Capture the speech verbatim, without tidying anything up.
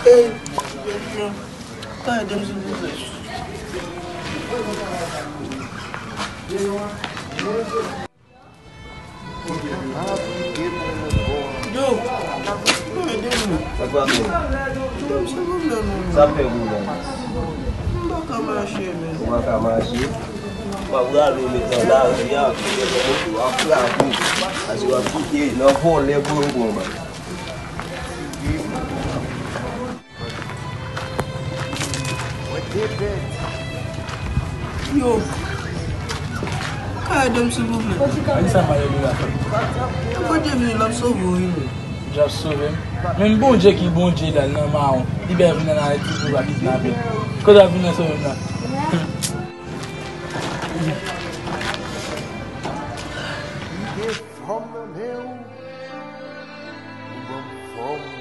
Ey, mesye, ka ede m silvouplè? Yo, yo, ede m non. Sa pa bon. Yo, silvouplè non. Sa fè pou mwen. M pa ka mache, men. Ou pa ka mache? W ap rale w met nan lari a, w ap frape w. Paske w ap kite nan vòlè pou yo pran w. Yo, ka ede m silvouplè? Ann sa pale de la fè. Bondye vini, l ap sove w, wi, men. Bondye ap sove m? Menm Bondye ki Bondye la, l nan mawon. Li bèl vin ann Ayiti pou l pa kidnape. Kote w ap vin nan sove m la? Fòm nan men w, ou ban m fòm.